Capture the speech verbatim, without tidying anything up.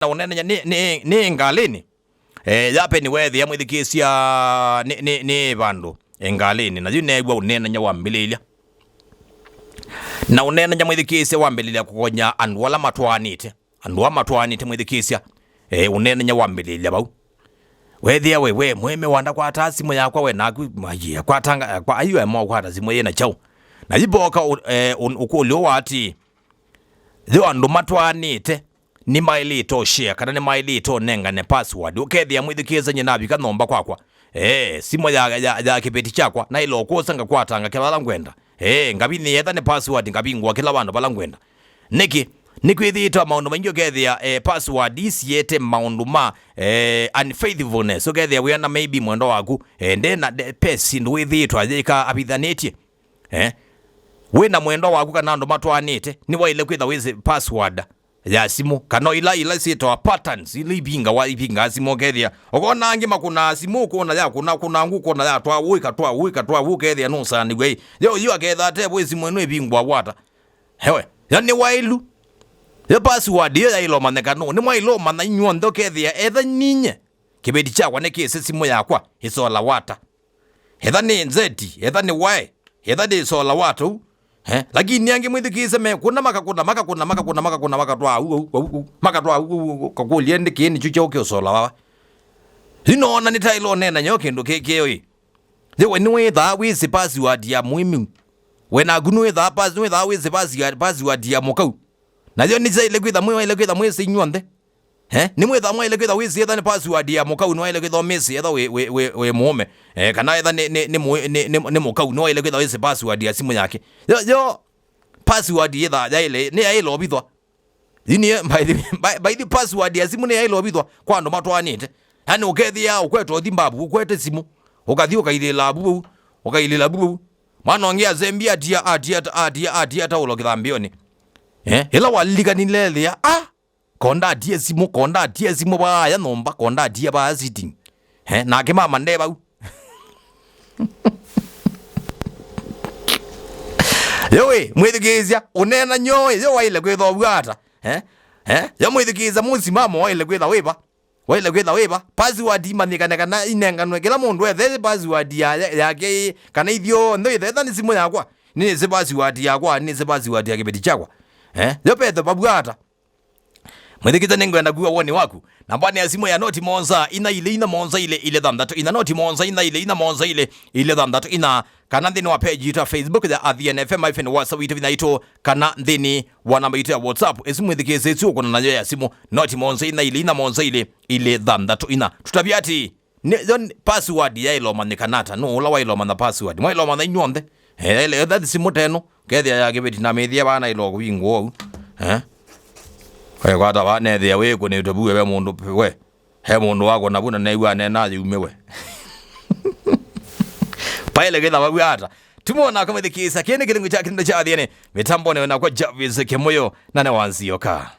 na ũneenany'a nĩ, nĩ, nĩ ngalĩnĩ. Eh, yape nĩweethĩa mwĩthukĩĩsya nĩ, nĩ, nĩ vandũ, eh, ngalĩnĩ, na yu neew'a ũneenany'a wambĩlĩĩlya. Na ũneenany'a mwĩthukĩĩsya wambĩlĩĩlya kũkonya andũ ala matwaanĩte. Andũ ala matwaanĩte mwĩthukĩĩsya, eh, ũneenany'a wambĩlĩĩlya vau. Weethĩa we, we, mũĩme wanda kwataa simũ yakwa we naku, mayi, kwatanga, kwa, ayu ema ũkwata simũ yĩna kyaũ? Na yu voka ũ-, eh, ũ-, ũkũlyo wa atĩ, yo andũ matwaanĩte nĩmaĩlĩte ũshare kana nĩmaĩlĩte ũnengane password. Ũkethĩa mwĩthukĩĩsya nyie navika nyũmba kwakwa. Ee, simũ ya, ya, ya kĩveti kyakwa, naĩle ũkũsa ngakwatanga kĩla ala ngwenda. Ee, ngavinyĩĩa etha nĩ password, ngavingũa kĩla vandũ vala ngwenda. Nĩkĩ? Nĩkwĩthĩĩtwe maũndũ maingĩ ũkethĩa, eh, password ii siete maũndũ ma, eh, unfaithfulness. Ũkethĩa wĩana maybe mwendwa waku, eh, ndena, nde-, pe syĩndũ wĩthĩĩtwe ayĩka avithanĩtye. Eh? Wĩ na mwendwa waku kana andũ matwaanĩte, nĩwaĩle kwĩtha wĩsĩ password ya simũ, kana ila, ila syĩtawa patterns, ila ivingawa, ivingaa simũ ũkethĩa. Ũkona angĩ makũnaa simũ, ũkona ya kũna, kũna ngũ, ũkona ya twa ũũ, ĩkatwa ũũ, ĩkatwa ũũ, ũkethĩa nũsaanĩw'a ĩ. Yo, yo aketha ate vo simũ ĩno ĩvingũaw'a ata. Hewe, yo nĩ waĩlu. Yo password yo yaĩle ũmanyĩka nũũ? Nĩmwaĩle ũmanya inyw'onthe ũkethĩa etha ninye kĩveti kyakwa nĩkĩsĩ simũ yakwa ĩsolawa ata. Etha nĩ nzeti, etha nĩ wae, etha nĩ sola wa tũu. Eh? Lakini angĩ mwĩthukĩĩsye mekũna, makakũna, makakũna, makakũna, makakũna, makatwaa au, au, au, au, makatwaa au, au, au, kakũlya ĩndĩ kĩĩ nĩkyo kyaũ kĩũsola wawa? Yu noona nĩtaĩle ũneenany'a o kĩndũ kĩ kĩo ĩ. Yĩwe nĩwĩthaa wĩsĩ password ya mũĩmĩu. We naku nĩwĩthaa pass-, nĩwĩthaa wĩsĩ password, password ya mũkau. Nayo nĩsyaĩle kwĩtha mwĩwaĩle kwĩtha mwĩsĩ inyw'onthe. Eh? Nĩmwĩtha mwaĩle kwĩtha wĩsĩ etha nĩ password ya mũkau, nĩwaĩle kwĩtha ũmĩsĩ etha wĩ, wĩ, wĩ, wĩ mũũme. Eh, kana etha nĩ, nĩ, nĩ, mũĩ-, nĩ, nĩ, nĩ mũkau, nĩwaĩle kwĩtha wĩsĩ password ya simũ yake. Yo, yo, password yĩtha yaĩle, nĩyaĩle ũvithwa. Yu nĩ, by the, by, by the password ya simũ nĩyaĩle ũvithwa kwa andũ matwaanĩte. Yani ũkethĩa ũkwete ũthi mbavu, ũkwete simũ, ũkathi ũkailĩla avu vau, ũkailĩla avu vau. Mwana ũngĩ asembi atia, atia, atia, atia taũlo kĩthambĩonĩ. Eh, ĩla walilikanile ethĩa, ah! Kondatie simũ, kondatie simũ vaaya nyũmba, kondatie vaa sitting. Eh, nake mama nde vau. Yo we, mwĩthukĩĩsya, ũneena nyoĩ, yo waĩle kwĩtha ũvw'a ata? Eh? Eh? Yo mwĩthukĩĩsya mũsimamo waĩle kwĩtha wĩva? Waĩle kwĩtha wĩva? Password imanyĩkane kana inenganwe kĩla mũndũ ethe password ya, ya, yake ĩ, kana ithyonthe ĩthe, etha nĩ simũ yakwa. Nĩnĩsĩ password yakwa, nĩnĩsĩ password ya kĩveti kyakwa. Eh? Yo pethe vavw'a ata? Mwĩthukĩĩsya nĩngwenda kua woni waku. Namba nĩ ya simũ ya noti mũonza ina ilĩ ina mũonza ilĩ ilĩ thanthatũ ina, noti mũonza ina ilĩ ina mũonza ilĩ ilĩ thanthatũ ina, kana nthĩnĩ wa page yitũ ya Facebook ya Athiani F M hyphen WhatsApp witũ vinya itũ, kana nthĩnĩ wa namba yitũ ya WhatsApp. Ĩsu mwĩthukĩĩsya ĩsu ũkũna nayo ya simũ, noti mũonza ina ilĩ ina mũonza ilĩ ilĩ thanthatũ ina. Tũtavye atĩ, nĩ, yo nĩ password yaĩle ũmanyĩka nata? Nũũ ũla waĩle ũmanya password? Mwaĩle ũmanya inyw'onthe. Eh, yaĩle, etha simũ teno, kethĩa ya kĩveti na mĩthĩa vaa naĩle kũvingũa ũu. Eh? Wekwata vaa nethĩa wĩkũnĩtwe vu we mũndũ, we. He mũndũ wakũna vu na new'a aneena ayume we. Paĩle kwĩtha vau ata? Tũmwona kũmĩthukĩĩsya kĩĩ nĩ kĩlungu kya kĩlungu kya Athiani. Mĩtambonĩ wĩnakwa Jarvis Kĩmũyũ na nĩ wa Nzioka.